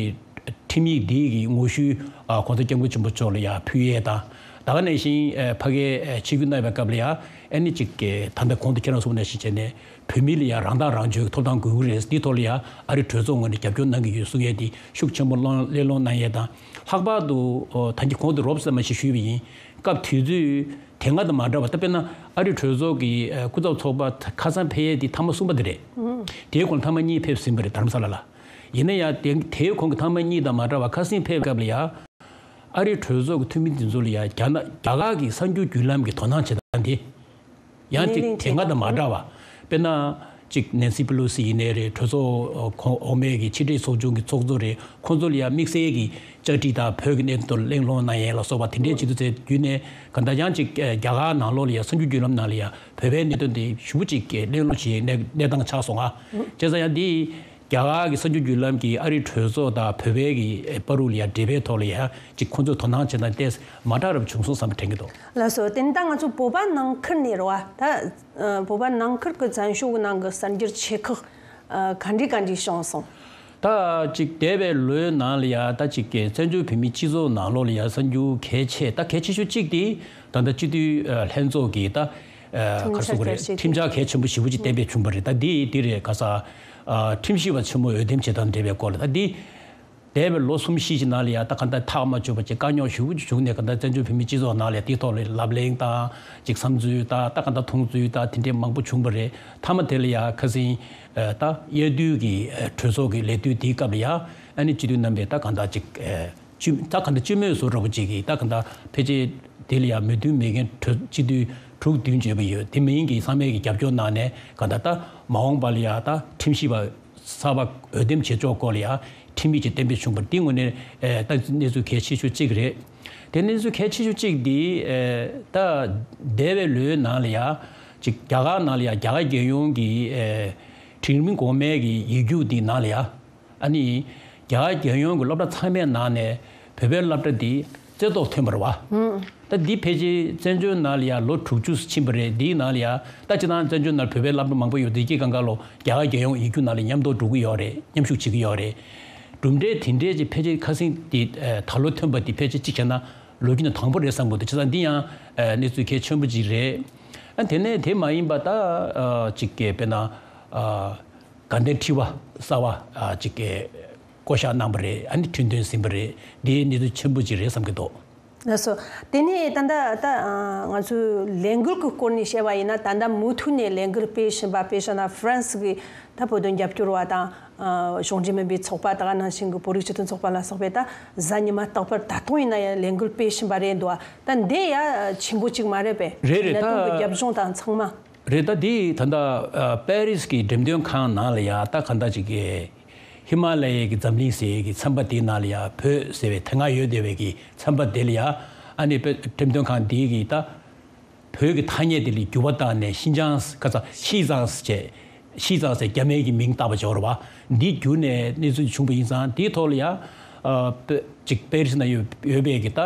ཁྲིམས་ཡིག་འདིའི་གི་ངོ་བཤུས་ཨ་༸གོང་ས་༸སྐྱབས་མགོན་ཆེན་པོ་མཆོག་ལ་ཡ་ཕུལ་ཡས་དང་། ད་ག་ནང་བཞིན་ཨ་ཕ་གིའི་ཨ་ཆིབས་བསྒྱུར་གནང་བའི་སྐབས་ལ་ཡ་ཨ་ནི་གཅིག་གི་ད་ལྟ་གོང་དུ་ཁྱེད་རང་གསུངས་པ་ནང་བཞིན་བྱས་ནས་བོད་མི་ལ་ཡ་རང་ཐག་རང་གཅོད་ཀྱི་ཐོབ་ཐང་དགོས་ཀྱི་རེད། འདིའི་ཐོག་ལ་ཡ་ཨ་རི་གྲོས་ཚོགས་ངོས་ནས་རྒྱབ་སྐྱོར་གནང་གི་ཡོད་གསུང་ཡས་འདི་ཤུགས་ཆེན་པོ་གླེང་གླེང་སློང་གནང་ཡས་དང་། ལྷག་པར་དུ་ཨོ་ད་གིན་གོང་དུ་རོབ་ཙམ་མ་ཞིག་ཞུས་པ་ཡིན། སྐབས་དུས་ཚོད་དེ་སྔ་དང་མ་འདྲ་བ་ད་དཔེར་ན་ཨ་རི་གྲོས་ཚོགས་ཀྱི་ཨ་སྐུ་ཚབ་ཚོགས་པ་ཁ་སང་ཕེབས་ཡས་འདི་ཐེངས་མ་གསུམ་པ་དེ་རེད། དེའི་གོང་ཐེངས་མ་གཉིས་ཕེབས་ཟིན་པ་རེད་རྡ་རམ་ས་ལ་ལ། ཡིན་ན་ཡང་དེ་དེའི་གོང་གི་ཐེངས་མ་གཉིས་དང་མ་འདྲ་བར་ཁ་སང་ཕེབས་སྐབས་ལ་ཡང་ཨ་རིའི་གྲོས་ཚོགས་ཀྱི་འཐུས་མི་འདི་ཚོ་ལ་ཡང་རྒྱ་ནག་རྒྱ་གར་གྱི་གསར་འགྱུར་བརྒྱུད་ལམ་གྱི་དོ་སྣང་བྱེད་སྟངས་དེ་ཡང་ཅིག་དེ་སྔ་དང་མ་འདྲ་བ། དཔེར་ན་ཅིག་ནེན་སི་པེ་ལོ་སི་ཡིན་ནའི་རེད། གྲོས་ཚོགས་ཁོངས་འོག་མའི་གི་ཕྱི་དྲིལ་ཚོགས་ཆུང་གི་ཚོགས་གཙོ་རེད། ཁོང་ཚོ་ལ་ཡང་དམིགས་བསལ་གྱི་བཅའ་ཁྲིམས་དང་བོད་ཀྱི་གནད་དོན་གླེང་སློང་གནང་ཡས་ལ་སོགས་པ་དེ་འདྲའི་བྱེད་དུས་ཚེ་བརྒྱུད་ནས་གང་ལྟར་ཡང་ཅིག་རྒྱ་གར་ནང་ལོགས་ལ་ཡང་གསར་འགྱུར་བརྒྱུད་ལམ་ནང་ལ་ཡང་བོད་པའི་གནད་དོན་དེ་ཞེ་པོ་ཅིག་གླེང་སློང་བྱེད་ཡས་གནས་གནས་སྟངས་ཆགས་སོང་ང་། བྱས་ཙང་ཡང་འདི། རྒྱ་གར་གྱི་གསར་འགྱུར་བརྒྱུད་ལམ་གྱིས་ཨ་རིའི་གྲོས་ཚོགས་དང་བོད་པའི་གི་བར་དུ་ལ་ཡང་འབྲེལ་བའི་ཐོག་ལ་ཡང་ཅིག་ཁོང་ཚོས་དོ་སྣང་བྱེད་སྟངས་ཏོག་ཙམ་མ་འདྲ་བ་བྱུང་སོང་བསམ་པ་དྲན་གྱི་འདུག་ལགས་སོ། དེ་ནི་ད་ང་ཚོ་བོད་པ་ནང་ཁུལ་ནས་རེད་བ། ད་ཨ་བོད་པ་ནང་ཁུལ་གྱི་བཙན་བྱོལ་གྱི་ནང་གི་གསར་འགྱུར་ཆེ་ཁག་ཨ་ག་འདྲ་ག་འདྲ་བྱུང་སོང་། ད་ཅིག་འདས་པའི་ལོའི་ནང་ལ་ཡང་ད་ཅིག་གི་བཙན་བྱོལ་བོད་མིའི་སྤྱི་ཚོགས་ནང་ལོགས་ལ་ཡང་གསར་འགྱུར་གལ་ཆེ་ད་གལ་ཆེ་ཤོས་གཅིག་དེ་ད་ལྟ་སྤྱི་འཐུས་ཨ་ལྷན་ཚོགས་ཀྱི་ད་ཨ་ག་རེ་ཟེར་དགོས་རེད། ཁྲིམས་འཆར་གལ་ཆེ་ཤོས་ཁྲིམས་འཆར་གལ་ཆེན་པོ་ཞེ་པོ་ཅིག་གཏན་འབེབས་བྱུང་བ་རེད། ད་འདི་འདི་རེད་ག་ས། ཨ་ཁྲིམས་ཞིབ་པ་ཆེན་མོ་འོས་འདེམས་བྱེད་སྟངས་འབྲེལ་བའི་སྐོར་ལ་ད་འདི། འདས་པའི་ལོ་གསུམ་བཞི་ཞིག་ནང་ལ་ཡང་ད་གང་ལྟར་ཐག་མ་ཆོད་པ་ཅིག་དཀའ་རྙོག་ཞེ་པོ་ཅིག་བྱུང་ནས་གང་ལྟར་བཙན་བྱོལ་བོད་མིའི་སྤྱི་ཚོགས་ནང་ལ་ཡང་དེའི་ཐོག་ལ་ལབ་གླེང་དང་ཅིག་བསམ་ཚུལ་དང་ད་གང་ལྟར་མཐོང་ཚུལ་དང་དེ་འདྲའི་མང་པོ་བྱུང་བ་རེད། མཐའ་མ་དེ་ལ་ཡང་ཁ་སང་ཨ་ད་དབྱར་དུས་ཀྱི་ཨ་གྲོས་ཚོགས་ཀྱི་ལས་དུས་དེའི་སྐབས་ལ་ཡང་ཨ་ནི་སྤྱི་འཐུས་རྣམ་པས་ད་གང་ལྟར་ཅིག་ཨ་སྤྱི་ད་གང་ལྟར་སྤྱི་མོས་བཟོ་འདྲ་པོ་ཅིག་གིས་ད་གང་ལྟར་ཕལ་ཆེར་དེ་ལ་ཡང་མོས་མཐུན་མེད་མཁན་གྲོས་སྤྱི་འཐུས་དྲུག་བདུན་བརྗོད་པ་ཡོད། དེ་མིན་གྱི་ཚང་མས་ཀྱི་རྒྱབ་སྐྱོར་གནང་ནས་གང་ལྟར་ད་མ་འོངས་པ་ལ་ཡང་ད་ཁྲིམས་ཞིབ་པ་གསར་པ་འོས་འདེམས་བྱེད་ཕྱོགས་སྐོར་ལ་ཡང་ཁྲིམས་ཡིག་ཅིག་གཏན་འབེབས་བྱུང་བ་འདི་དངོས་གནས་ཨེ་ད་གནས་ཚུལ་གལ་ཆེ་ཤོས་གཅིག་རེད། དེ་གནས་ཚུལ་གལ་ཆེ་ཤོས་གཅིག་འདི་ཨེ་ད་འདས་པའི་ལོའི་ནང་ལ་ཡང་ཅིག་རྒྱ་གར་ནང་ལ་ཡང་རྒྱ་གར་རྒྱལ་ཡོངས་ཀྱི་ཨེ་འབྲིང་རིམ་གོང་མའི་གི་ཡིག་རྒྱུགས་འདི་ནང་ལ་ཡང་ཨ་ནི་རྒྱ་གར་རྒྱལ་ཡོངས་ཀྱི་སློབ་གྲྭ་ཚང་མའི་ནང་ནས་བོད་པའི་སློབ་གྲྭ་འདི་རྩེ་ཐོག་ཐོན་པ་རེད་བ། ད་འདི་ཕལ་ཆེར་བཙན་བྱོལ་ནང་ལ་ཡང་ལོ་དྲུག་ཅུ་ཕྱིན་པ་རེད། འདིའི་ནང་ལ་ཡང་ད་སྤྱིར་བཏང་བཙན་བྱོལ་ནང་བོད་པའི་སློབ་གྲྭ་མང་པོ་ཡོད་དེ་སྐྱེས་སྒང་ག་ལོ་རྒྱ་གར་རྒྱལ་ཡོངས་ཡིག་རྒྱུགས་ནང་ལ་མཉམ་དུ་འགྲོ་གི་ཡོད་རེད། མཉམ་ཞུགས་བྱེད་ཀྱི་ཡོད་རེད། གྲུབ་འབྲས་དེ་འདྲས་ཀྱི་ཕལ་ཆེར་ཁ་སང་འདི་ད་ལོ་ཐོན་པ་འདི་ཕལ་ཆེར་གཅིག་བྱས་ན་ལོ་རྒྱུས་ནང་དང་པོ་རེད་བསམ་གྱི་འདུག་བྱས་ཙང་འདི་ཡང་གནས་ཚུལ་གལ་ཆེན་པོ་ཅིག་རེད། ཨ་དེ་ནས་དེ་མ་ཡིན་པ་ད་ཨ་ཅིག་གི་དཔེར་ན་ཨ་དགའ་ལྡན་ཁྲི་པ་གསར་པ་ཨ་ཅིག་གི་བསྐོ་བཞག་གནང་པ་རེད། ཨ་ནི་ཁྲི་འདོན་ཟིན་པ་རེད། འདིའི་གནས་ཚུལ་ཆེན་པོ་ཅིག་རེད་བསམ་གྱི་འདུག། ལགས་སོ། དེ་ནས་ད་ལྟ་ད་ང་ཚོའི་ལས་འགུལ་གྱི་སྐོར་ནས་བཤད་པ་ཡིན་ན། ད་ལྟ་མུ་མཐུད་ནས་ལས་འགུལ་སྤེལ་བཞིན་པ། དཔེ་བཞག་ན་ཧྥ་རན་སི་གི་ད་བོད་དོན་རྒྱབ་སྐྱོར་བ་དང་། ཨ་གཞུང་འབྲེལ་མིན་པའི་ཚོགས་པ། ད་ག་ནང་བཞིན་གྱི་བོད་རིགས་སྤྱི་མཐུན་ཚོགས་པ་ལ་སོགས་པས་ད་གཟའ་ཉི་མ་རྟག་པར་ད་དུང་ཡིན་ན་ཡང་ལས་འགུལ་སྤེལ་བཞིན་པ་རེད་འདུག། ད་འདི་ཡ་ཆེན་པོ་ཅིག་མ་རེད་པས། རེད་རེད། གནད་དོན་གྱི་ད་རྒྱབ་ལྗོངས་དང་ཚང་མ། རེད། ད་འདི་ད་ལྟ་ཨ་པེ་རིས་ཀྱི་འགྲེམས་སྟོན་ཁང་ནང་ལ་ཡ་ད་ག་འདྲ་ཅིག་གི་ཧི་མ་ལ་ཡའི་གི་འཛམ་གླིང་ཟེར་གི་ཚན་པ་དེའི་ནང་ལ་ཡ་བོད་ཟེར་བའི་དེ་སྔ་ཡོད་བསྡད་པའི་གི་ཚན་པ་དེ་ལ་ཡ། ཨ་ནི་པེ་འགྲེམས་སྟོན་ཁང་དེའི་གི་ད་བོད་ཀྱི་ཐ་སྙད་དེ་ལ་འགྱུར་བ་བཏང་ནས་ཤིན་ཅང་ཁ་ཚ་ཤིས་ཙང་ཟེར། ཤིས་ཙང་ཟེར་རྒྱ་མའི་གི་མིང་བཏགས་པ་བྱས་པ་རེད་པ། འདི་བསྒྱུར་ནས་གནས་ཚུལ་བྱུང་བ་ཡིན་ཙང་། དེའི་ཐོག་ལ་ཡ་ཨ་པེ་ཅིག་པེ་རིས་ན་ཡོད་ཡོད་པའི་གི་ད་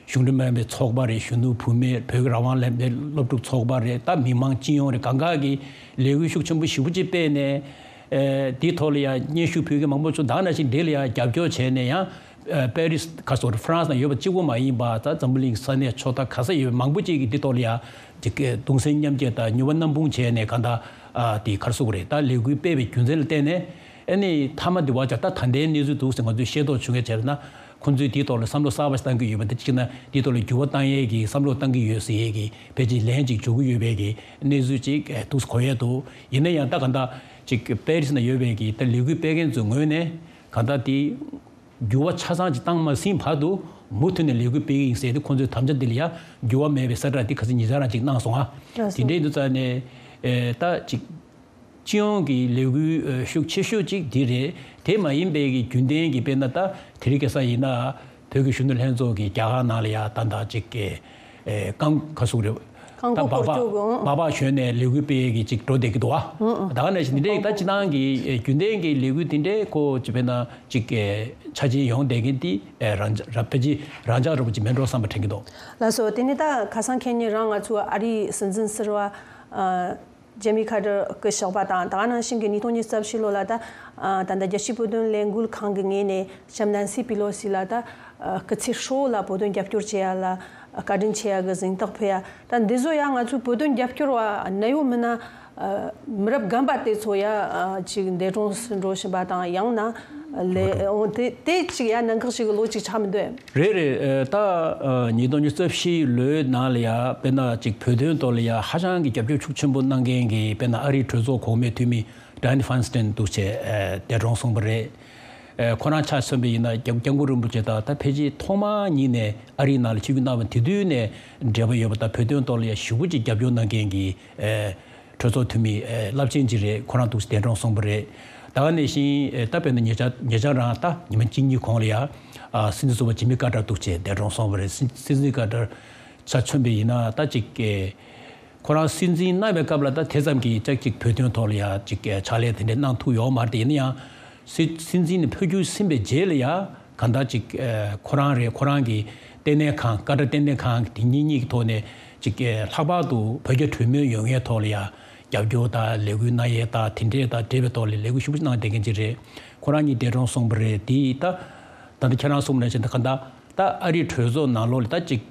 གཞུང་འབྲེལ་མིན་པའི་ཚོགས་པ་རེད། གཞོན་ནུ་བུད་མེད། བོད་ཀྱི་རང་དབང་ལས་མེད་སློབ་ཕྲུག་ཚོགས་པ་རེད། ད་མི་མང་སྤྱི་ཡོངས་རེད། གང་ག་གི་ལས་འགུལ་ཤུགས་ཆེན་པོ་ཞེ་པོ་ཅིག་སྤེལ་ནས། ཨེ་དེའི་ཐོག་ལ་ཡ་སྙན་ཞུ་ཕུལ་མཁན་མང་པོ་བྱུང་། ད་ག་ནང་བཞིན་དེ་ལ་ཡ་རྒྱབ་སྐྱོར་བྱས་ནས་ཡང་ཨེ་པེ་རིས་ཁ་སོ་རེད། ཧྥ་རན་སི་ནང་ཡོད་པ་གཅིག་པོ་མ་ཡིན་པ། ད་འཛམ་བུ་གླིང་ས་གནས་ཕྱོགས་མཐའ་ག་ས་ཡོད་པའི་མང་པོ་ཅིག་གིས་འདི་ཐོག་ལ་ཡ་ཅིག་གདུང་སེམས་མཉམ་སྐྱེད་དང་མྱུར་བ་མཉམ་སྤུངས་བྱས་ནས། གང་ལྟར་ཨ་དེ་ག་རེ་ཟེར་དགོས་རེད། ད་ལས་འགུལ་སྤེལ་བའི་རྒྱུ་མཚན་ལ་བརྟེན་ནས། ཨ་ནི་མཐའ་མ་དེ་བར་ཆ་ད་ད་ལྟའི་གནས་ཚུལ་འདུག་ཟེར་ང་ཚོས་ཤེས་རྟོགས་བྱུང་ཡས་བྱས་ན། ཁོང་ཚོས་དེའི་ཐོག་ལ་བསམ་བློ་གསར་པ་ཞིག་བཏང་གི་ཡོད་པ། དེ་གཅིག་ན་དེའི་ཐོག་ལ་འགྱུར་བ་བཏང་ཡས་ཀྱི་བསམ་བློ་བཏང་གི་ཡོད་ཟེར་ཡས་ཀྱི་ཕལ་ཆེར་ལན་ཅིག་འཇོག་གི་ཡོད་པའི་གི་གནས་ཚུལ་ཅིག་ཨེ་འདུག་གོ་ཡས་འདུག། ཡིན་ན་ཡང་ད་གང་ལྟར་ཅིག་པེ་རིས་ན་ཡོད་པའི་གི་ད་ལས་འགུལ་སྤེལ་མཁན་ཚོའི་ངོས་ནས་གང་ལྟར་དེ་འགྱུར་བ་ཆ་ཚང་ཅིག་བཏང་མ་ཟིན་བར་དུ་མུ་མཐུད་ནས་ལས་འགུལ་སྤེལ་གི་ཡིན་ཟེར་ཏེ། ཁོང་ཚོས་དམ་བཅའ་འདི་ལ་ཡ་འགྱུར་བ་མེད་པའི་གསལ་བསྒྲགས་འདི་ཁ་སང་ཉེ་ཆར་རང་ཅིག་གནང་སོང་ང་། ལགས་སོ། དེ་འདྲའི་དུས་ཙང་ནས་ཨེ་ད་ཅིག་སྤྱི་ཡོངས་ཀྱི་ལས་འགུལ་ཨ་ཤུགས་ཆེ་ཤོས་ཅིག་འདི་རེད། དེ་མ་ཡིན་པའི་གི་རྒྱུན་ལྡན་གྱི་དཔེར་ན་ད་དེ་རིང་ཁ་སང་ཡིན་ན་བོད་ཀྱི་གཞོན་ནུ་ལྷན་ཚོགས་ཀྱིས་རྒྱ་གར་ནང་ལ་ཡ་ད་ད་ཅིག་གི་ཨེ་རྐང་ཁ་ཟུག་རེད། རྐང་ད་འཁོར་སྦག་སྦག་སྤྲོད་དགོས། སྦག་སྦག་ཞོན་ནས་ལས་འགུལ་སྤེལ་གི་ཅིག་འགྲོ་བསྡད་ཀྱི་འདུག་ཨ། ད་ག་ནང་བཞིན་འདི་འདྲའི་ད་སྤྱི་བཏང་གི་ཨེ་རྒྱུན་ལྡན་གྱི་ལས་འགུལ་འདི་འདྲའི་ཁོ་ཅིག་དཔེར་ན་ཅིག་གི་ཆ་ཆེན་ཡོང་བསྡད་མཁན་འདི་ཨེ་རང་རང་ཕལ་ཆེར་རང་འཇགས་འདྲ་པོ་ཅིག་མེད་འགྲོ་བསམ་པ་དྲན་གྱི་འདུག། ལགས་སོ། དེ་ནས་ད་ཁ་སང་ཁེ་ཉིན་རང་ང་ཚོའི་ཨ་རིའི་སྲིད་འཛིན་ཟུར་པ་ཨ་ཇེ་མི་ཁར་ཏར་སྐུ་གཤེགས་པ་དང་། ད་ག་ནང་བཞིན་གྱི་ཉིས་སྟོང་ཉི་ཤུ་རྩ་བཞི་ལོ་ལ་ད་ཨ་ད་ལྟ་རྒྱལ་སྤྱིའི་བོད་དོན་ལས་འགུལ་ཁང་གི་ངོས་ནས་ལྕམ་ནན་སི་པི་ལོ་སི་ལ་ད་ཨ་སྐུ་ཚེ་ཧྲིལ་བོ་ལ་བོད་དོན་རྒྱབ་སྐྱོར་བྱེད་ཡ་ལ་བཀའ་དྲིན་ཆེ་ཡ་གི་གཟེངས་རྟགས་ཕུལ་ཡ། ད་འདི་ཚོ་ཡང་ང་ཚོའི་བོད་དོན་རྒྱབ་སྐྱོར་བ་ནད་གཡོག་མི་སྣ་ཨ་མི་རབས་རྒན་པ་དེ་ཚོ་ཡ་ཨ་ཅིག་འདས་གྲོངས་སུ་འགྲོ་བཞིན་པ་དང་། ཡང་ན་ལས་འོང་དེ་དེ་ཅིག་ཡ་གནད་འགག་ཅིག་གི་ལོ་ཅིག་ཆགས་མི་འདུག་ཨེ། རེད་རེད། ཨ་ད་ཨ་ཉིས་སྟོང་ཉི་ཤུ་རྩ་བཞི་ལོའི་ནང་ལ་ཡ་དཔེར་ན་ཅིག་བོད་དོན་ཐོག་ལ་ཡ་ཧ་ཅང་གི་རྒྱབ་སྐྱོར་ཤུགས་ཆེན་པོ་གནང་མཁན་གྱི་དཔེར་ན་ཨ་རིའི་གྲོས་ཚོགས་གོང་མའི་འཐུས་མི་ཌ་ཡན་ཧྥན་སི་ཊིན་འདུག་བྱས་ཨ་འདས་གྲོངས་སོང་བ་རེད། ཨ་ཁོ་རང་ཆ་མཚོན་པ་ཡིན་ན་སྐྱབས་སྐྱབས་མགོན་རིན་པོ་ཆེ་དང་ད་ཕལ་ཆེར་ཐོག་མ་ཉིད་ནས་ཨ་རིའི་ནང་ལ་ཆིབས་བསྒྱུར་གནང་བ་དེ་དུས་ནས་འབྲེལ་བ་ཡོད་པ་དང་། བོད་དོན་ཐོག་ལ་ཡ་ཞེ་པོ་ཅིག་རྒྱབ་སྐྱོར་གནང་མཁན་གྱི་ཨ་གྲོས་ཚོགས་འཐུས་མི་ཨེ་རླབས་ཆེན་ཅིག་རེད། ཁོ་རང་འདུག་སེ་འདས་གྲོངས་སོང་བ་རེད། ད་ག་ནང་བཞིན་ཨེ་ད་དཔེར་ན་ཉེ་ཆར་ཉེ་ཆར་རང་ད་ཉི་མ་གཅིག་གཉིས་གོང་ལ་ཡ་ཨ་སྲིད་འཛིན་ཟུར་པ་ཇི་མི་ཀར་ཏར་འདུག་སེ་འདས་གྲོངས་སོང་བ་རེད། སྲིད་སྲིད་འཛིན་ཀར་ཏར་ཆ་མཚོན་པ་ཡིན་ན་ད་ཅིག་ཨེ་ཁོ་རང་སྲིད་འཛིན་གནང་བའི་སྐབས་ལ་ད་དེ་ཙམ་གྱི་ཅིག་ཅིག་བོད་དོན་ཐོག་ལ་ཡ་ཅིག་ཨེ་ཕྱག་ལས་དེ་འདྲ་གནང་ཐུབ་ཡོད་མ་རེད། དེ་ཡིན་ན་ཡང་སྲིད་སྲིད་འཛིན་ནས་འཕོ་འགྱུར་ཕྱིན་པའི་རྗེས་ལ་ཡ། གང་ལྟར་ཅིག་ཨ་ཁོ་རང་རེད། ཁོ་རང་གི་ལྟེ་གནས་ཁང་། ཀར་ཏར་ལྟེ་གནས་ཁང་དེ་གཉིས་གཉིས་ཀྱི་ཐོག་ནས་ཅིག་ཨ་ལྷག་པར་དུ་བོད་རྒྱ་གྲོས་མོལ་ཡོང་ཡས་ཐོག་ལ་ཡ་རྒྱབ་སྐྱོར་དང་ལས་འགུལ་གནང་ཡས་དང་། དེ་འདྲས་དང་འབྲེལ་བའི་ཐོག་ལ་ལས་འགུལ་ཞེ་པོ་ཅིག་གནང་བསྡད་མཁན་ཅིག་རེད། ཁོ་རང་གཉིས་འདས་གྲོངས་སོང་བ་རེད། དེ་ད་ད་ལྟ་ཁྱེད་རང་གསུངས་ནང་བཞིན་ད་གང་ལྟར་ད་ཨ་རིའི་གྲོས་ཚོགས་ནང་ལོགས་ལ་ད་ཅིག་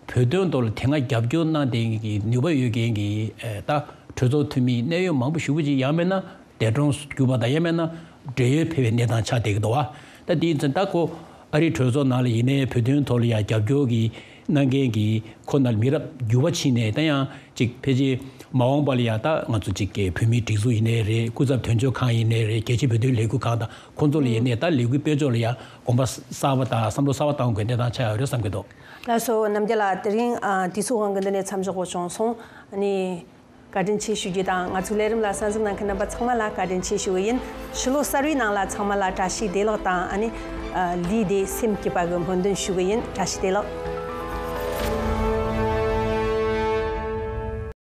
བོད་དོན་ཐོག་ལ་དེ་སྔ་རྒྱབ་སྐྱོར་གནང་བསྡད་མཁན་གྱི་ནུས་པ་ཡོད་མཁན་གྱི་ཨེ་ད་གྲོས་ཚོགས་འཐུས་མི་གནད་ཡོད་མང་པོ་ཞེ་པོ་ཅིག་ཡང་མིན་ན་འདས་གྲོངས་གྱུར་པ་དང་། ཡང་མིན་ན་བགྲེས་ཡོལ་ཕེབས་པའི་གནས་སྟངས་ཆགས་བསྡད་ཀྱི་འདུག་བ། ད་དེ་ཡིན་ཙང་ད་ཁོ་ཨ་རིའི་གྲོས་ཚོགས་ནང་ལ་ཡིན་ནའི་བོད་དོན་ཐོག་ལ་ཡང་རྒྱབ་སྐྱོར་གྱི་གནང་མཁན་གྱི་ཁོ་ནར་མི་རབས་འགྱུར་བ་ཕྱིན་ནས། ད་ཡང་ཅིག་ཕལ་ཆེར་མ་འོངས་པ་ལ་ཡང་ད་ང་ཚོ་ཅིག་གི་བོད་མིའི་སྒྲིག་འཛུགས་ཡིན་ནའི་རེད། སྐུ་ཚབ་དོན་གཅོད་ཁང་ཡིན་ནའི་རེད། རྒྱལ་སྤྱིའི་བོད་དོན་ལས་འགུལ་ཁང་དང་། ཁོང་ཚོ་ལ་ཡིན་ནའི་ད་ལས་འགུལ་སྤེལ་ཕྱོགས་ལ་ཡང་དགོངས་པ་གསར་པ་དང་བསམ་བློ་གསར་པ་གཏོང་དགོས་གནས་སྟངས་ཆགས་ཡོད་རེད་བསམ་གྱི་འདུག། ལགས་སོ། རྣམ་རྒྱལ་ལགས། དེ་རིང་ཨ་དུས་ཚོད་དབང་གིས་འདི་ནས་མཚམས་འཇོག་དགོས་བྱུང་སོང་། ཨ་ནི་བཀའ་དྲིན་ཆེ་ཞུ་རྒྱུ་དང་། ང་ཚོའི་ལས་རིམ་ལ་གསན་གཟིགས་གནང་མཁན་རྣམ་པ་ཚང་མ་ལ་བཀའ་དྲིན་ཆེ་ཞུ་གི་ཡིན། ཕྱི་ལོ་གསར་བའི་ནང་ལ་ཚང་མ་ལ་བཀྲ་ཤིས་བདེ་ལེགས་དང་། ཨ་ནི་ཨ་ལུས་བདེ་སེམས་སྐྱིད་པ་གི་སྨོན་འདུན་ཞུ་གི་ཡིན། བཀྲ་ཤིས་བདེ་ལེགས།